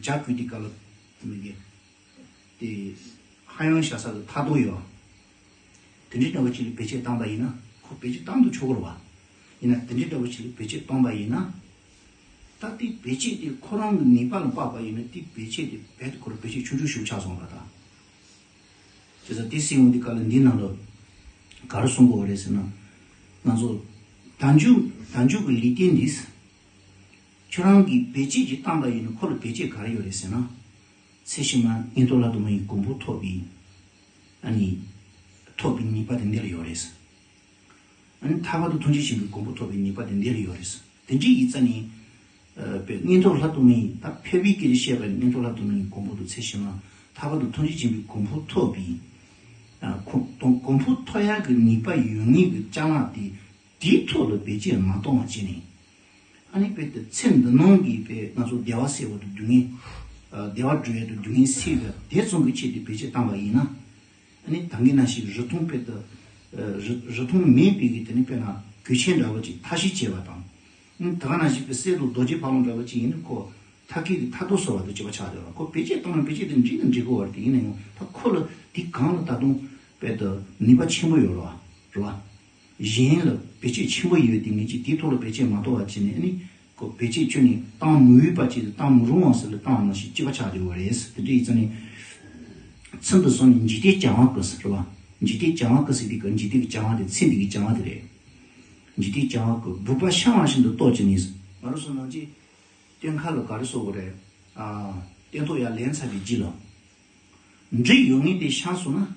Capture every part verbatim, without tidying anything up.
ཇ་བསྐོལ་དུས་སྐབས་ལ་མི་དགེ་དེ་ཧ་ཡང་ཤ་ས་གི་ཐག་ཐོག་ཡོད། དེ་འདྲའི་འདྲ་བོ་ཅིག་ལ་བེད་སྤྱད་བཏང་པ་ཡིན་ན་ཁོ་བེད་སྤྱད་བཏང་དུ་ཆོག་གི་རེད་བ། ཡིན་ན་དེ་འདྲའི་འདྲ་བོ་ཅིག་ལ་བེད་སྤྱད་བཏང་པ་ཡིན་ན། ད་དེ་བེད་སྤྱད་དེ་ཁོ་རང་གི་ནུས་པ་ལ་དཔག་པ་ཡིན་ན་དེ་བེད་སྤྱད་དེ་རྦད་དེ་ཁོ་རང་བེད་སྤྱད་ཆུང་ཆུང་ཞིག་ཆགས་སོང་ལ་ད། བྱས་ཙང་དེ་སྲིད་འོང་དེ་ག་ལ་འདི་ནང་ལ་ག་རེ་གསུང་དགོས་རེད་ཟེར་ན། ང་ཚོ་དལ་འབྱོར་དལ་འབྱོར་གྱི་ལུས་རྟེན་འདི་ཁྱོད་རང་གིས་བེད་སྤྱད་ཅིག་བཏང་པ་ཡིན་ན་ཁོ་ལ་བེད་སྤྱད་ག་རེ་ཡོད་རེད་ཟེར་ན། ཚེ་ཕྱི་མ་མངོན་མཐོ་ལྷ་དང་མི་ཡི་གོ་འཕང་ཐོབ་པའི་ཨ་ནི་ཐོབ་པའི་ནུས་པ་དེ་འདི་ལ་ཡོད་རེད། ཨ་ནི་ཐར་པ་དང་ཐམས་ཅད་མཁྱེན་པའི་གོ་འཕང་ཐོབ་པའི་ནུས་པ་དེ་འདི་ལ་ཡོད་རེད། དེ་འདྲའི་ཡིན་ཙང་ནི། ཨ་དཔེ་མངོན་མཐོ་ལྷ་དང་མི་ཡི་ད་ཕལ་པའི་སྐད་ཆ་བཤད་པ་ནི་མངོན་མཐོ་ལྷ་དང་མི་ཡི་གོ་འཕང་དང་ཚེ་ཕྱི་མ་ཐར་པ་དང་ཐམས་ཅད་མཁྱེན་པའི་གོ་འཕང་ཐོབ་པའི། ཨ་གོ་གོ་འཕང་ཐོབ་ཡག་གི་ནུས་པ་ཡོད་ངེས་ཀྱི་ཅ་ལག་དེ་དེའི་ཐོག་ལ་བེད་སྤྱད་མ་གཏོང་བ་བྱས་ནས། ཨ་ནི་དཔེ་དེ་ཚེ་འདི་ནང་གི་དཔེ་ང་ཚོ་བདེ་བ་སེལ་བ་དང་སྡུག་བསྔལ། ཨ་བདེ་བ་སྒྲུབ་ཡག་དང་སྡུག་བསྔལ་སེལ་བ་དེ་ཙམ་གྱི་ཆེད་དུ་བེད་སྤྱད་བཏང་བ་ཡིན་ན། ཨ་ནི་ད་གིན་ནང་བཞིན་རིགས་མཐོང་དཔེ་དེ། ཨ་རིགས་རིགས་མཐོང་མེད་པའི་གི་དེ་ནི་དཔེར་ན་གོས་ཆེན་འདྲ་བོ་ཅིག་མཐའ་བཞི་བྱས་པ་དང་། ཨ་ནི་ད་ག་ནང་བཞིན་དཔེ་གསེར་དང་རྡོ་རྗེ་ཕ་བོང་འདྲ་བོ་ཅིག་ཡིན་ན་ཁོ་མཐའ་སྐད་ཀྱི་མཐའ་རྡོ་སོལ་བ་དང་གཅིག་པ་ཆགས་བསྡད་པ། ཁོ་བེད་སྤྱད་བཏང་ན་བེད་སྤྱད་དེ་འགྲིག་ན་འགྲིག་གི་ཡོད་རེད་དེ། ཡིན་ན་ཡང་ད་ཁོ་ལ་དེ་གང་ལ་ད་དུང་དཔེ་དེ་ནུས་པ་ཆེན་པོ་ཡོད་རེད་བ། རེད་བ། གཞན་ལ་བེད་སྤྱོད་ཆེན་པོ་ཡོད་དེ་ངེད་ཀྱིས་དེའི་ཐོག་ལ་བེད་སྤྱོད་མ་གཏོགས་པ་བྱས་ནས་ཨ་ནི་ཁོ་བེད་སྤྱོད་ཁྱོན་ནས་བཏང་མི་འོས་པ་ཅིག་ཏུ་བཏང་མི་རུང་བ་ཟེར་ལ་བཏང་བ་ནང་བཞིན་གཅིག་པ་ཆགས་བསྡད་ཡོད་རེད། དེ་འདྲ་ཡིན་ཙང་ནི། ཚེ་འདི་སོང་ནས་འཇིག་རྟེན་བྱ་བ་ཀུན་ཟེར་བ། འཇིག་རྟེན་བྱ་བ་ཀུན་ཟེར་དུས་ཀྱི་འཇིག་རྟེན་གྱི་བྱ་བ་དེ་ཚེ་འདི་གི་བྱ་བ་དེ་རེད། འཇིག་རྟེན་བྱ་བ་ཀུན་སྦུག་པ་ཤར་བ་བཞིན་དུ་རྟོགས་ཀྱི་ནི། ང་རང་ཚོ་ནང་ཆེན་སྟོན་ཁ་ལ་ག་རེ་གསུང་གི་རེད། ཨ་སྟོན་ཐོག་ཡར་ལེན་ཚར་བའི་རྗེས་ལ། འབྲས་ཡོད་ངེས་དེ་ཤར་སོང་ན།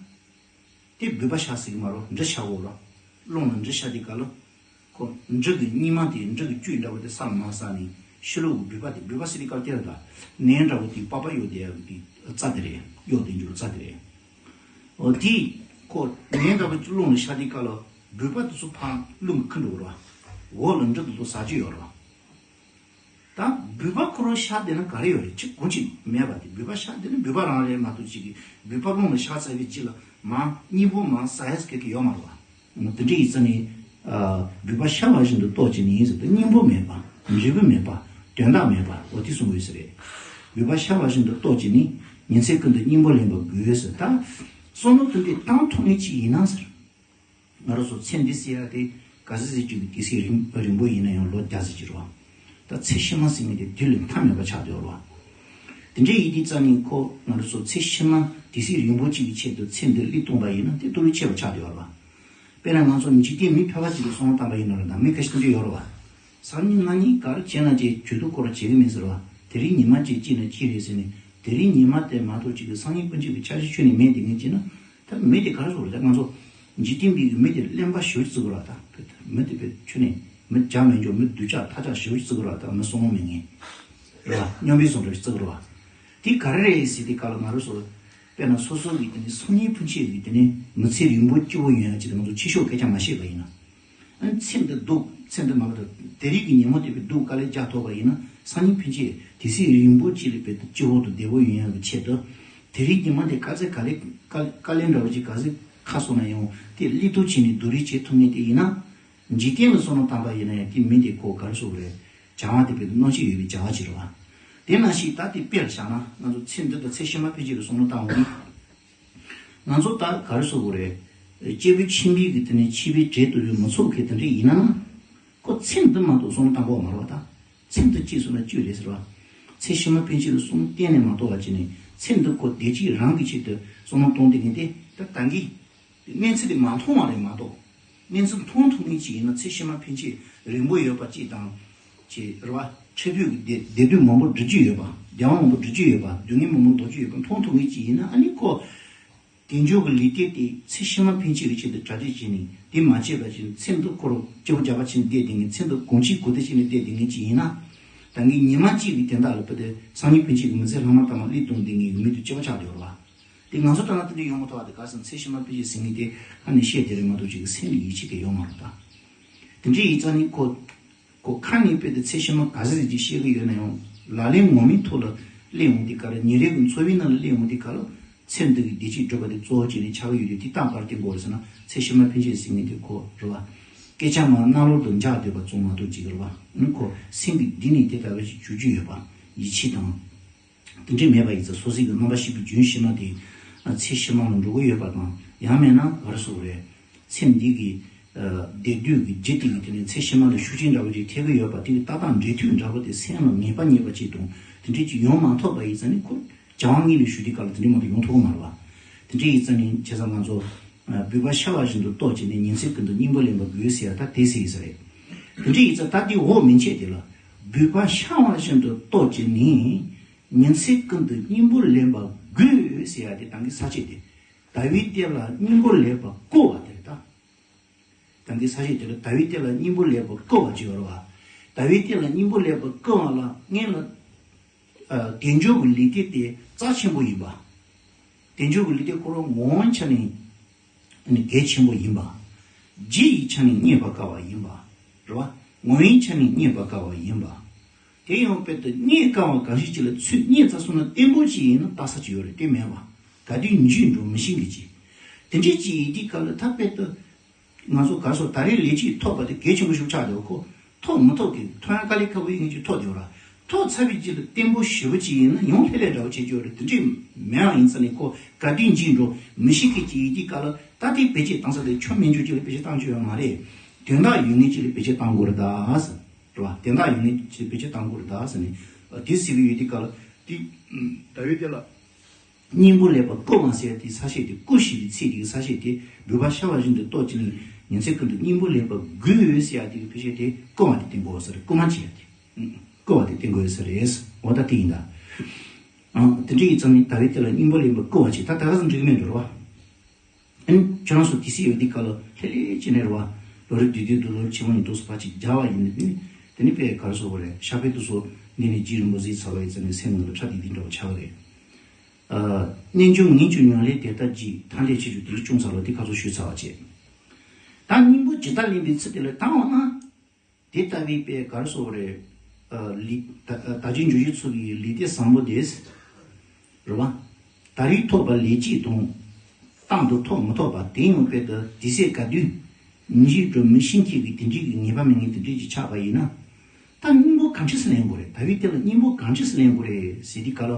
དེ་སྦུག་པ་ཤར་ཟེར་གི་མ་རེད། འབྲས་ཤར་གོ་ར། རླུང་ལ་འབྲས་ཤར་དུས་སྐབས་ལ། ཁོ་འབྲས་ཀྱི་སྙིགས་མ་དེ་འབྲས་ཀྱི་བཅུད་འདྲ་བོ་དེ་ས་ལ་མར་ཟགས་ནས་ཕྱི་ལོགས་ཀྱི་སྦུག་པ་དེ། སྦུག་པ་ཟེར་དུས་སྐབས་དེ་ལ་ད་ནས་འདྲ་བོ་དེ་པགས་པ་གཡོགས་དེ་ཡག་གི་རྩ་དེ་རེད། གཡོགས་དེ་འགྱུར་རྩ་དེ་རེད། འོ་དེ་ཁོ་ནས་འདྲ་བོ་རླུང་ལ་ཤར་དུས་སྐབས་ལ་སྦུག་པ་དེ་ཚོ་ཕར་རླུང་གིས་ཁུར་འགྲོ་གི་ར། འོག་ལ་འབྲས་དེ་ཚོ་ཟག་རྒྱུ་ཡོད་ར། ད་སྦུག་པ་ཁོ་རང་ཤར་བསྡད་ན་ག་རེ་ཡོད་རེད། ཅི་གང་ཅི་མེད་པ་དེ། སྦུག་པ་ཤར་བསྡད་ན་སྦུག་པ་རང་རེད་མ་གཏོགས་ཅིག་གི་སྦུག་པ་རླུང་ལ་ཤར་ཚར་བའི་རྗེས་ལ་མར་སྙིང་པོ་མར་ཟག་ཡག་གི་ཡོད་མ་རེད་བ། དེ་འདྲ་ཡིན་ཙང་ནི། ཨ་སྦུག་པ་ཤར་བ་བཞིན་དུ་རྟོགས་ཀྱི་ནི་ཟེར་དུས་སྙིང་པོ་མེད་པ། འབྲས་བུ་མེད་པ། དོན་དག་མེད་པ། འོ་དེ་གསུང་གི་ཡོད་ས་རེད། སྦུག་པ་ཤར་བ་བཞིན་དུ་རྟོགས་ཀྱི་ནི། ཉིན་མཚན་ཀུན་ཏུ་སྙིང་པོ་ལེན་པ་དགོས་ཟེར། ད་བསམ་བློ་དེ་འདྲ་བཏང་ཐུབ་ངེས་ཅིག་ཡིན་ན་ཟེར། ང་རང་ཚོ་ཚེ་འདི་ཟེར་ཡ་དེ་ག་ཚོད་ཟེར་རྒྱུ་གི་དུས་ཚོད་རིང་རིང་པོ་ཡིན་ན་ཡང་ལོ་བརྒྱ་ཟེར་གྱི་རེད་བ། ད་ཚེ་ཕྱི་མ་ཟེར་མཁན་དེ་དུས་ལ་མཐའ་མེད་པ་ཆགས་བསྡད་ཡོད་རེད་བ། དེ་འདྲ་ཡིན་དུས་ཙང་ནི་ཁོ་ང་རང་ཚོ་ཚེ་ཕྱི་མ་དུས་ཚོད་རིང་པོ་གཅིག་གི་ཆེད་དུ་ཚེ་འདི་བློས་གཏོང་པ་ཡིན་ན་དེ་ལྟོ་ལོས་ཆེ་བ་ཆགས་བསྡད་ཡོད་རེད་བ། དཔེར་ན་ང་ཚོ་འཇིག་རྟེན་མི་ཕལ་པ་ཅིག་ལ་བསམ་བློ་བཏང་པ་ཡིན་ན་རེད། ད་མི་ཁ་ཤས་དེ་འདྲ་ཡོད་རེད་བ། སང་ཉིན་གནངས་ཉིན་ག་རེ་བྱས་ན་བྱས་ཇུས་གཏོགས་ཁོ་རང་བྱེད་གི་མིན་ཟེར་བ། དེ་རིང་ཉི་མ་གཅིག་སྐྱིད་ན་སྐྱིད་རེད་ཟེར་ནས་དེ་རིང་ཉི་མ་དེ་མ་གཏོགས་ཅིག་གི་སང་ཉིན་ཕན་ཆད་ཀྱི་འཆར་གཞི་ཁྱོན་ནས་མེད་དེ་ངས་བྱས་ན། ད་མི་དེ་ག་རེ་ཟེར་རེད། ད་ང་ཚོ་འཇིག་རྟེན་པའི་མི་དེ་གླེན་པ་ཞེ་པོ་ཅིག་བརྩི་གི་རེད་བ། ད་མི་དེ་དཔེ་ཁྱོན་ནས་མི་རྒྱ་མི་འཇོག་མི་སྡུག་ཅག་ཐ་ཅག་ཞེ་པོ་ཅིག་བརྩི་གི་རེད་བ། ད་མི་བསམ་བློ་མེད་མཁན་རེད་བ། སྙོམས་པའི་བཟོ་འདྲ་ཞིག་བརྩི་གི་རེད་བ། དེ་ག་རེ་རེད་ཟེར་དུས་སྐབས་ལ་ང་རང་ཚོ་དཔེར་ན་སོ་སོ་གི་དེ་ནི་སང་ཉིན་ཕན་ཆད་ཀྱི་དེ་ནི་མི་ཚེ་རིང་པོ་སྐྱིད་པོ་ཡོང་ཡག་ཅིག་ལ་ང་ཚོ་ཕྱི་ཕྱོགས་སྐད་ཆ་མ་བཤད་པ་ཡིན་ན། ཨ་ནི་ཚེ་འདི་སྡུག་ཚེ་འདི་མ་ལ་དེ་རིང་གི་ཉིན་མོ་དེ་བས་སྡུག་དཀའ་ལས་རྒྱག་ཐུབ་པ་ཡིན་ན་སང་ཉིན་ཕན་ཆད་དུས་ཚོད་རིང་པོ་གཅིག་ལ་དཔེ་སྐྱིད་པོ་དང་བདེ་པོ་ཡོང་ཡག་གི་ཆེད་དུ། དེ་རིང་ཉི་མ་དེ་དཀའ་ཚེགས་ག་ལེ་དཀའ་དཀའ་ལས་འདྲ་བོ་ཅིག་ག་ཚོད་ཁག་སོང་ན་ཡང་དེ་སླེབས་ཐུབ་བྱས་ནས་སྡུག་རུས་བྱེད་ཐུབ་མཁན་དེ་ཡིན་ན། འཇིག་རྟེན་ལ་བསམ་བློ་བཏང་པ་ཡིན་ན་ཡང་དེ་མི་དེ་ཁོ་ག་རེ་ཟེར་དགོས་རེད། བྱ་བ་དེ་དཔེ་གནོད་འཚེ་ཡོད་པའི་བྱ་བ་ཅིག་རེད་བ། དེ་ནང་བཞིན་ད་དེ་དཔེར་བཞག་ན་ང་ཚོ་ཚེ་འདི་དང་ཚེ་ཕྱི་མ་ཕན་ཆད་ལ་བསམ་བློ་བཏང་བ་ཡིན། ང་ཚོ་ད་ག་རེ་ཟེར་དགོས་རེད། སྐྱེས་བུ་ཁྱིམ་པའི་གི་དེ་ནས་ཕྱི་པའི་འབྲས་དུ་ཡོད་མི་ཚོགས་ཀྱི་དེ་འདྲ་ཡིན་ན་ན། ཁོ་ཚེ་འདི་མ་གཏོགས་བསམ་བློ་བཏང་གི་ཡོད་མ་རེད་བ་ད། ཚེ་འདི་གཅིག་སོང་ན་གཅིག་རེད་ཟེར་བ། ཚེ་ཕྱི་མ་ཕན་ཆད་ལ་བསམ་བློ་གཏན་ནས་མ་གཏོང་བ་བྱས་ནས་ཚེ་འདི་ཁོ་བདེ་སྐྱིད་རང་གི་ཆེད་དུ་བསམ་བློ་གཏོང་བསྡད་མཁན་དེ་ད་ད་གིན། གནས་ཚུལ་དེ་མ་མཐོང་བ་རེད་མ་གཏོགས། གནས་ཚུལ་མཐོང་ཐུབ་མཁན་ཅིག་ཡིན་ན་ཚེ་ཕྱི་མ་ཕན་ཆད་རིང་པོ་ཡོད་པ་ཅིག་དང་། ཅེས་རེད་བ། འཕྲལ་ཕུགས་ཀྱི་བདེ་བདེ་སྡུག་མང་པོ་སྒྲུབ་རྒྱུ་ཡོད་པ། བདེ་བ་མང་པོ་སྒྲུབ་རྒྱུ་ཡོད་པ། སྡུག་བསྔལ་མང་པོ་འདོར་རྒྱུ་ཡོད་པ་མཐོང་ཐུབ་མཁན་ཅིག་ཡིན་ན་ཨ་ནི་ཁོ། དལ་འབྱོར་གྱི་ལུས་རྟེན་དེ་ཚེ་ཕྱི་མ་ཕན་ཆད་ཀྱི་ཆེད་དུ་གྲ་སྒྲིག་བྱས་ནས་དེ་མ་བྱས་པ་ཅིག་ཚེ་འདི་ཁོ་རང་སྐྱིད་པོ་རྒྱག་པ་བྱས་ནས་བསྡད་བསྡད་མཁན། ཚེ་འདི་གང་ཅིའི་གོ་བདེ་བྱས་ནས་བསྡད་བསྡད་མཁན་ཅིག་ཡིན་ན། ད་གིན་ཉི་མ་གཅིག་གི་དོན་དག་ལ་བུ་དེ་སང་ཉིན་ཕན་ཆད་ཀྱི་མི་ཚེ་ལྷག་མ་ཐ་མ་སླེབས་གཏོང་བསྡད་མཁན་གྱི་མི་དེ་སྐྱིད་པོ་ཆགས་བསྡད་ཡོད་རེད་བ། དེ་ང་ཚོ་ལྟ་ན་དེ་འདྲ་ཡོང་མ་ཐུབ་པ་དེ་ག་ཟེར་ན་ཚེ་ཕྱི་མ་ཕན་ཆད་ཟེར་མཁན་དེ་ཨ་ནི་བཤད་དེ་རེད་མ་གཏོགས་ཅིག་གི་སེམས་ལ་ཡིད་ཆེས་དེ་ཡོད་མ་རེད་ད། དེ་འདྲའི་ཡིན་ཙང་ནི་ཁོ། ཁོ་ཁ་ནས་དཔེ་དེ་ཚེ་ཕྱི་མ་ག་ཟེར་ཅིག་བཤད་གི་ཡོད་ན་ཡང་ལག་ལེན་ངོ་མའི་ཐོག་ལ་སླེབས་འོང་དུས་སྐབས་ལ་ཉིན་རེ་གི་འཚོ་བའི་ནང་ལ་སླེབས་འོང་དུས་སྐབས་ལ་ཚེ་འདི་གི་བདེ་སྐྱིད་སྒྲུབ་པ་དེ་གཙོ་བོ་བྱས་ནས་ཆགས་ཀྱི་ཡོད་དུས་དེ་རྟག་པར་དེ་འགོར་ཟེར་ན་ཚེ་ཕྱི་མ་ཕན་ཆད་ཟེར་མཁན་དེ་ཁོ་རེད་བ། སྐད་ཆ་མ་རྣ་ལོག་ཏུ་འཇགས་སྡོད་པ་ཙམ་མ་གཏོགས་ཅིག་རེད་བ། ཨ་ནི་ཁོ་སེམས་ཀྱི་གཏིང་ནས་དེ་ལྟ་བུ་ཞིག་འཇུག་རྒྱུ་ཡོད་པ། ཡིད་ཆེས་དང་། དེ་འདྲས་མེད་པ་ཡིན་ཙང་སོ་སོའི་གི་རྣམ་པ་ཤེས་པའི་རྒྱུན་ཕྱི་མ་དེ་ཚེ་ཕྱི་མ་ལ་འགྲོ་གི་ཡོད་པ་དང་ཡང་མེད་ན་ག་རེ་ཟེར་དགོས་རེད། ཚེ་འདི་གི་བདེ་སྡུག་གི་རྒྱུ་དེ་གི་དེ་ནས་ཚེ་ཕྱི་མ་ལ་ཤུགས་རྐྱེན་འདྲ་བོ་ཅིག་ཐེབས་ཀྱི་ཡོད་པ་དེ་གི་ཏག་ཏག་འབྲེལ་མཐུད་འདྲ་བོ་དེ་སེམས་ལ་ངེས་པ་རྙེད་པ་ཅིག་དང་དེ་འདྲས་ཅིག་ཡོང་མ་ཐུབ་པ་ཡིན་ཙང་ནི་ཁོ་སྦྱང་བ་ངེས་ལས་ཞུ་དུས་སྐབས་ལ་དེ་འདྲས་མ་གཏོགས་ཡོང་ཐུབ་ཀྱི་མ་རེད་བ། དེ་འདྲས་ཡིན་ཙང་ནི་བྱས་ཙང་ང་ཚོ་སྦུད་པ་ཤ་བ་བཞིན་དུ་གཏོར་བྱས་ནས་ཉིན་མཚན་ཀུན་ཏུ་སྙིང་པོ་ལེན་པ་དགོས་ཟེར་ཡ་ད་དེ་ཟེར་ཡིན་ས་རེད། དེ་འདྲས་ཡིན་ཙང་ད་དེ་འོག་མིན་ཆད་དེ་ལ་སྦུད་པ་ཤ་བ་བཞིན་དུ་གཏོར་བྱས་ནས་ཉིན་མཚན་ཀུན་ཏུ་སྙིང་པོ་ལེན་པ་དགོས་ཟེར་ཡ་དེ་ད་གིན་ས་བཅད་དེ། ཟླ་བའི་གཏེར་ལ་སྙིང་པོ་ལེན་པ་བསྐུལ་བ་དེ་རེད་ད། ད་གིན་ས་བཅད་དེ་ལ་ཟླ་བའི་གཏེར་ལ་སྙིང་པོ་ལེན་པ་བསྐུལ་བ་ཅིག་ཡོད་རེད་བ། ཟླ་བའི་གཏེར་ལ་སྙིང་པོ་ལེན་པ་བསྐུལ་བ་ལ་སྔོན་ལ། ཨ། དལ་འབྱོར་གྱི་ལུས་རྟེན་དེ་རྩ་ཆེན་པོ་ཡིན་པ། དལ་འབྱོར་གྱི་ལུས་རྟེན་ཁོ་རང་ངོ་བོ་ཆ་ནས་ནི་གལ་ཆེན་པོ་ཡིན་པ། རྒྱུ་ཡི་ཆ་ནས་རྙེད་པར་དཀའ་བ་ཡིན་པ། རེད་བ། ངོ་བོའི་ཆ་ནས་རྙེད་པར་དཀའ་བ་ཡིན་པ། དེ་ཡང་དཔེ་དུ་རྙེད་དཀའ་བ་གང་ཞིག་ཅིག་ལ་ཚུར་རྙེད་ཚར་སོང་ན་བརྟན་པོ་ཅིག་ཡིན་ན་བལྟ་ས་ཅིག་ཡོད་རེད་དེ་མེད་པ། ག་དུས་འཇིག་འགྲོ་མི་ཤེས་མཁན་ཅིག་དེ་འདྲས་ཅིག་ཡིན་དུས་ག་ལ་ད་དཔེ་དུ། ང་ཚོ་ག་སོ་ད་རེས་ལས་ཅིག་ཐོབ་པ་དེ་གལ་ཆེན་པོ་ཞིག་ཆགས་འདུག་ཁོ་ཐོབ་མི་ཐོབ་ཀྱི་ཐོབ་ཡ་དཀའ་ལས་ཁག་པོ་ཡིན་གྱི་ཐོབ་བསྡད་ཡོད་ར། ཐོབ་ཚར་བའི་རྗེས་ལ་བརྟན་པོ་ཞེ་པོ་ཅིག་ཡིན་ན་ཡང་ལྷོད་ལྷོད་འདྲ་བོ་བྱེད་ཀྱི་ཡོད་རེད། དེ་འདྲས་མེད་པ་ཡིན་ཙང་ནས་ཁོ་ག་དུས་འཇིག་འགྲོ་མི་ཤེས་མཁན་ཅིག་ཡིན་དུས་ག་ལ་ད་དེ་བེད་སྤྱོད་བཏང་ས་དེ་ཆོ་མེད་འཇོག་ཅིག་ལ་བེད་སྤྱོད་བཏང་རྒྱུ་ཡོད་མ་རེད། དོན་དག་ཡོད་ངེས་ཅིག་ལ་བེད་སྤྱོད་བཏང་དགོས་རེད་ད་ཟེར། རེད་བ། དོན་དག་ཡོད་ངེས་ཅིག་ལ་བེད་སྤྱོད་བཏང་དགོས་རེད་ད་ཟེར་ནས་དེ་ཟེར་གྱི་ཡོད་དུས་ག་ལ་དེ་ད་ཡོད་དེ་ལ། སྙིང་པོ་ལེན་པ་བསྐུལ་བ་ཟེར་ཡ་དེ་ས་བཅད་དེ་བསྐུལ་ཞེས་པའི་ཚིག་དེ་གི་ས་བཅད་དེ་སྦུད་པ་ཤ་བ་བཞིན་དུ་གཏོར་བྱས་ནས་ཉིན་མཚན་ཀུན་ཏུ་སྙིང་པོ་ལེན་པ་དགོས་ཟེར་ཡ་དེ་གི་ཕལ་ཆེར་དེ་བསྐུལ་བ་དེ་བསྟན་དགོས་ས་རེད། བསྐུལ་མ་བྱེད་ཡ་དེ་བསྐུལ་བ་དེ་བསྟན་དགོས་ས་རེད། འོ་ད་དེ་ཡིན་ད། ཨང་། དེ་འདྲ་ཡིན་ཙང་ནི་ཟླ་བའི་གཏེར་ལ་སྙིང་པོ་ལེན་པ་བསྐུལ་བ་བྱེད་ད་ད་ག་ཚོད་འགྲིག་མེད་འགྲོ་ར་བ། ཨན། ཁྱོད་རང་ཚོ་དེ་སྲིད་ཡོད་དུས་སྐབས་ལ་ལྷོད་ལྷོད་བྱས་ནས་རེད་བ། ལོ་རེ་བསྡུས་བསྡུས་དུ་ལོ་རེ་ཆེན་མོ་ཡིན་འདུག་སེ་ཕར་ཅིག་སྦྱར་བ་ཡིན་ནི་དེ་ནི་དཔེ་ག་རེ་ཟེར་དགོས་རེད། ཤ་བའི་དུས་སུ་འདི་ནི་རྗེ་རིན་པོ་ཆེའི་ཚ་བའི་ཚེ་ནས་སེམས་ནང་ལ་ཁྲ་ཏིག་ཏིག་འདྲ་བ་ཆགས་རེད། ཨ། རྣལ་འབྱོར་ངེས་འབྱུང་ཉམས་ལེན་དེ་ལྟར་གྱིས་མཐའ་འདས་ཆོས་ཀྱི་དུས་ལ་ཅུང་ཚ་བ་དེ་ཁ་ཚོ་ཞུས་ཚར་བ་བྱས། ད་སྙིང་པོ་ཇི་ལྟར་ལེན་པའི་ཚུལ་དེ་ལ་དང་བ་ན། དེ་ལྟ་བུའི་དཔེ་ག་རེ་ཟེར་དགོས་རེད། ཨ། ལུས་ད་ད་ཅི་འཇུག་བྱེད་ཚུལ་གྱི་ལུས་རྟེན་བཟང་པོ་དེ། རེད་བ། ད་རེས་ཐོབ་པ་ལས་ཅི་དང་། གཏན་དུ་ཐོབ་མི་ཐོབ་པ་དེ་ཡང་དཔེ་དུ་དེ་ཚེ་ག་དུས་འཇིག་འགྲོ་མི་ཤེས་མཁན་གྱི་དེ་འདྲའི་གི་ངེས་པ་མེད་མཁན་དེ་འདྲའི་ཅིག་ཆགས་པ་ཡིན་ན། ད་སྙིང་པོ་གང་ཅི་སེ་ལེན་དགོས་རེད། ད་བའི་དེ་ལ་སྙིང་པོ་གང་ཅི་སེ་ལེན་དགོས་རེད་ཟེར་དུས་ག་ལ།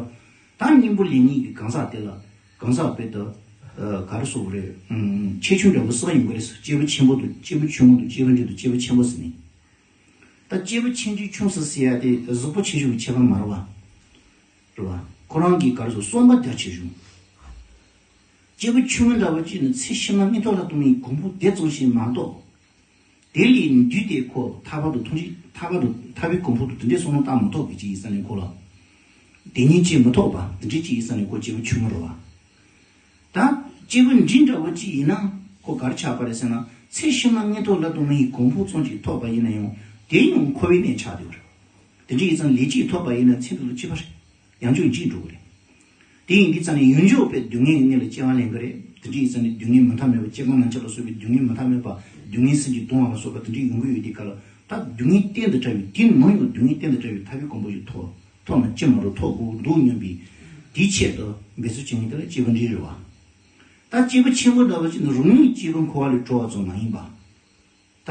ད་སྙིང་པོ་ལེན་མཁན་གྱི་གང་ཟག་དེ་ལ་གང་ཟག་དཔེ་དུ་ག་རེ་ཟེར་དགོས་རེད། ཁྱད་ཆོས་འདྲ་བོ་གསུམ་ཡོང་གི་རེད། སྐྱེས་བུ་ཆེན་པོ་དང་སྐྱེས་བུ་ཆུང་ངུ་དང་སྐྱེས་བུ་འབྲིང་དང་སྐྱེས་བུ་ཆེན་པོ་ཟེར་ནས། ད་སྐྱེས་བུ་ཆེ་འབྲིང་ཆུང་ཟེར་ཟེར་ཡ་དེ་གཟུགས་པོ་ཆེ་ཆུང་གི་ཁྱད་པར་མ་རེད་བ། རེད་བ། ཁོ་རང་གིས་ག་རེ་ཟེར་གསོན་པ་རྒྱ་ཆེ་ཆུང་། སྐྱེས་བུ་ཆུང་ངུ་འདྲ་བོ་གཅིག་ནི་ཚེ་ཕྱི་མ་མངོན་མཐོ་ལ་གཏོང་བའི་གོ་འཕང་དེ་ཙམ་ཞིག་མ་གཏོགས། དེ་ལས་འདས་ཏེ་ཁོ་ཐར་པ་དང་ཐམས་ཅད་ཐར་པ་དང་ཐར་པའི་གོ་འཕང་དང་དེ་འདྲའི་བསམ་བློ་བཏང་མི་ཐུབ་པའི་ཅིག་ཡིན་ས་ནས་ཁོ་ལ། དེ་ཉིད་ཅིག་མི་ཐོབ་པ་དེ་འདྲའི་ཅིག་ཡིན་ས་ནས་ཁོ་སྐྱེས་བུ་ཆུང་ངུ་རེད་བ། ད་སྐྱེས་བུ་འབྲིང་འདྲ་བོ་ཅིག་ཡིན་ན་ཁོ་ག་རེ་ཆགས་པ་རེད་ཟེར་ན་ཚེ་ཕྱི་མ་མངོན་མཐོ་ལ་གཏོང་བའི་གོ་འཕང་ཙམ་ཅིག་ཐོབ་པ་ཡིན་ན་ཡང་དེ་ཡང་འཁོར་བའི་གནས་ཆགས་བསྡད་པ་རེད། དེ་འདྲ་ཡིན་ཙང་ལས་གཅིག་ཐོབ་པ་ཡིན་ན་ཚེ་འདི་ལ་གཅིག་པ་རེད། ཡང་བསྐྱར་འཇིག་འགྲོ་གི་རེད། དེ་ཡིན་དུས་ཙང་ནས་ཡུལ་འཇོག་པའི་སྡུག་བསྔལ་གྱི་གནས་ལ་སྐྱེ་བ་ལེན་གི་རེད། དེ་འདྲ་ཡིན་ཙང་ནས་སྡུག་བསྔལ་མུ་མཐའ་མེད་པ་སྐྱེ་རྒ་ན་འཆི་ལ་སོགས་པའི་སྡུག་བསྔལ་མུ་མཐའ་མེད་པ་སྡུག་བསྔལ་སེམས་ཀྱིས་གདུང་བ་ལ་སོགས་པ་དེ་འདྲ་ཡོང་གི་ཡོད་དུས་སྐབས་ལ་ད་སྡུག་བསྔལ་གཏན་དུ་བྲལ་བའི་དེའི་ནང་ཡང་སྡུག་བསྔལ་གཏན་དུ་བྲལ་བའི་ཐར་པའི་གོ་འཕང་ཞིག་ཐོབ་ཐོབ་ན་ཅི་མ་རུང་ཐོབ་དགོས་འདུག་སྙམ་པའི་དེའི་ཆེད་དུ་འབད་རྩོལ་བྱེད་མཁན་དེ་ལ་སྐྱེས་བུ་འབྲིང་རེད་བ། ད་སྐྱེས་བུ་ཆེན་པོ་འདྲ་བ་ཅིག་ནི་རང་ཉིད་སྐྱེས་བུ་འཁོར་བ་ལས་གྲོལ་བ་ཙམ་མ་ཡིན་པ། ད་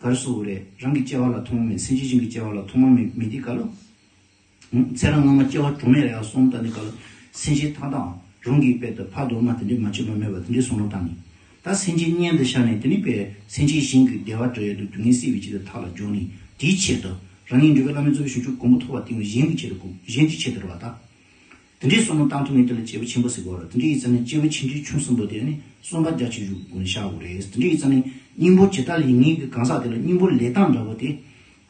ག་རེ་ཟེར་དགོས་རེད། རང་གི་སྐྱེ་བ་ལ་ཐོག་མ་མེད། སེམས་ཅན་གཞན་གྱི་སྐྱེ་བ་ལ་ཐོག་མ་མེད་མེད་དུས་སྐབས་ལ། ཚེ་རབས་སྔ་མ་སྐྱེ་བ་གྲངས་མེད་ལ་ཡང་སོང་ད་ནི་སྐབས་ལ་སེམས་ཅན་ཐ་དང་རང་གི་དཔེ་དེ་ཕ་དང་མ་དེ་འདྲའི་མ་སྐྱེས་པ་མེད་པ་དེ་འདྲའི་བསམ་བློ་བཏང་ནས། ད་སེམས་ཅན་གཉེན་དུ་བཞག་ནས་དེ་ནི་དཔེ་སེམས་ཅན་གཞན་གྱི་བདེ་བ་སྒྲུབ་ཡ་དང་སྡུག་བསྔལ་སེལ་བའི་ཆེད་དུ་ཐར་ལ་འཇུག་ནས་དེའི་ཆེད་དུ་རང་ཉིད་འགྲོ་བའི་བླ་མེད་རྫོགས་པའི་བྱང་ཆུབ་གོ་འཕང་ཐོབ་པ་དེ་ཡང་གཞན་གྱི་ཆེད་དུ་གོ་གཞན་གྱི་ཆེད་དུ་རེད་བ་ད། དེ་འདྲའི་བསམ་བློ་བཏང་ཐུབ་མཁན་དེ་ལ་སྐྱེས་བུ་ཆེན་པོ་ཟེར་གོ་ར། དེ་འདྲའི་ཡིན་ཙང་ནི་སྐྱེས་བུ་ཆེ་འབྲིང་ཆུང་གསུམ་པོ་དེ་ནི་གསོན་པ་རྒྱ་ཆེ་ཞུ་དགོས་ནས་བཞག་དགོས་རེད། དེ་འདྲའི་ཡིན་ཙང་ནི་སྙིང་པོ་ཇི་ལྟར་ལེན་མཁན་གྱི་གང་ཟག་དེ་ལ་སྙིང་པོ་ལེན་སྟངས་འདྲ་པོ་དེ།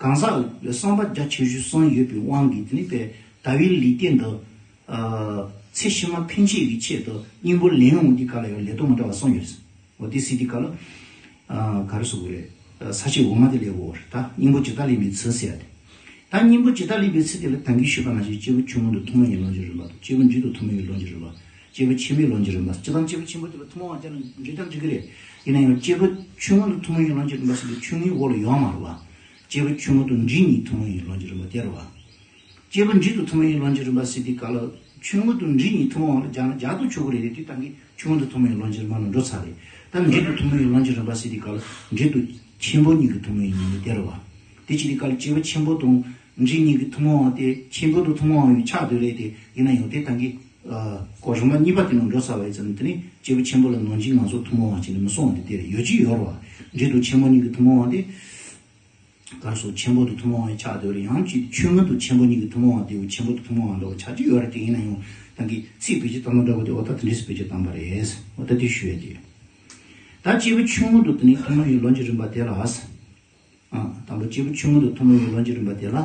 གང་ཟག་ལ་བསམ་པ་རྒྱ་ཆེ་ཞུ་གསུམ་ཡོད་པའི་དབང་གིས་དེ་ནི་པའི་ཟླ་བའི་ལུས་རྟེན་འདི། ཚེ་ཕྱི་མ་ཕན་ཆད་ཀྱི་ཆེད་དུ་སྙིང་པོ་ལེན་ཡོང་གི་ག་ལ་ཡང་ལས་དོན་མི་འདྲ་བ་གསུམ་ཡོད་རེད། འོ་དེ་སྲིད་དེ་ག་ལ། ཨ། ག་རེ་ཟེར་དགོས་རེད། ས་བཅད་འོག་མ་དེ་ལས་འོག་རེད་ད། སྙིང་པོ་ཇི་ལྟར་ལེན་པའི་ཚུལ་ཟེར་ཡ་དེ། ད་སྙིང་པོ་ཇི་ལྟར་ལེན་པའི་ཚུལ་དེ་ལ་ད་གིན་ཞུས་པ་ནང་བཞིན་སྐྱེས་བུ་ཆུང་ངུ་དང་ཐུན་མོང་གྱི་ལོངས་སྤྱོད་རིམ་པ་དང་། སྐྱེས་བུ་འབྲིང་དང་ཐུན་མོང་གི་ལོངས་སྤྱོད་རིམ་པ། སྐྱེས་བུ་ཆེན་པོའི་ལོངས་སྤྱོད་རིམ་པ། སྤྱིར་བཏང་སྐྱེས་བུ་ཆེན་པོ་དེ་ལ་ཐུན་མོང་བ་སྦྱར་ན་འགྲིག་དང་འགྲིག་གི་རེད། ཡིན་ན་ཡང་སྐྱེས་བུ་ཆུང་ངུ་དང་ཐུན་མོང་གི་ལོངས་སྤྱོད་རིམ་པ་ཟེར་དུས་ཆུང་ངུའི་འོག་ལ་ཡོད་མ་རེད་བ། སྐྱེས་བུ་ཆུང་ངུ་དང་འབྲིང་གཉིས་ཐུན་མོང་གི་ལོངས་སྤྱོད་རིམ་པ་དེ་རེད་བ། སྐྱེས་བུ་འབྲིང་དང་ཐུན་མོང་གི་ལོངས་སྤྱོད་རིམ་པ་ཟེར་དུས་སྐབས་ལ་ཆུང་ངུ་དང་འབྲིང་གཉིས་ཐུན་མོང་བ་ལ་སྦྱར་ན་སྦྱར་དུ་ཆོག་གི་རེད་དེ། དེ་ད་གིན་ཆུང་ངུ་དང་ཐུན་མོང་གི་ལོངས་སྤྱོད་རིམ་པ་ལ་འགྲོ་ཚར་རེད། ད་འབྲིང་དང་ཐུན་མོང་གི་ལོངས་སྤྱོད་རིམ་པ་ཟེར་དུས་སྐབས་ལ་འབྲིང་དང་ཆེན་པོ་གཉིས་ཀྱི་ཐུན་མོང་གི་ཉིན་མོ་དེ་རེད་བ། དེ་བྱེད་དུས་སྐབས་ལ་སྐྱེས་བུ་ཆེན་པོ་དང་ འབྲས་གཉིས་ཀྱི་ཐུན་མོང་བ་དེ་ཆེན་པོ་དང་ཐུན་མོང་བ་ཡི་ཆ་དེ་རེད་དེ། ཡིན་ན་ཡང་དེ་ད་གིན་ཨ་གོ་རིམ་པ་གཉིས་པ་དེ་ནང་འགྲོ་ཚར་བ་ཡིན་ཙང་དེ་ནི་སྐྱེས་བུ་ཆེན་པོ་ལ་ནང་འཇིག་ངང་ཚུལ་ཐུན་མོང་བ་བྱས་ནས་མི་གསུང་བ་དེ་དེ་རེད། ཡོད་ཀྱི་ཡོད་རེད་བ། འབྲས་དང་ཆེན་པོ་གཉིས་ཀྱི་ཐུན་མོང་བ་དེ། གར་སོགས་ཆེན་པོ་དང་ཐུན་མོང་བའི་ཆ་དེ་རེད། ཡང་ཅིག་ཆུང་ངུ་དང་ཆེན་པོ་གཉིས་ཀྱི་ཐུན་མོང་བ་དེ་ཆེན་པོ་དང་ཐུན་མོང་བ་འདྲ་བ་ཆགས་ཀྱི་ཡོད་རེད་དེ། ཡིན་ན་ཡང་ད་གིན་ཚིག་བེད་སྤྱོད་བཏང་ན་འདྲ་བ་དེ་འོ་ད་དེ་འདྲས་སུ་བེད་སྤྱོད་བཏང་པ་རེད། འོ་ད་དེ་ཞུ་ཡ་དེ། ད་སྐྱེས་བུ་ཆུང་ངུ་དང་དེ་ནི་ཐུན་མོང་བའི་ལོ་གཉིས་རིམ་པ་དེ་ལ། ཨ། དང་པོ་སྐྱེས་བུ་ཆུང་ངུ་དང་ཐུན་མོང་བའི་ལོ་གཉིས་རིམ་པ་དེ་ལ།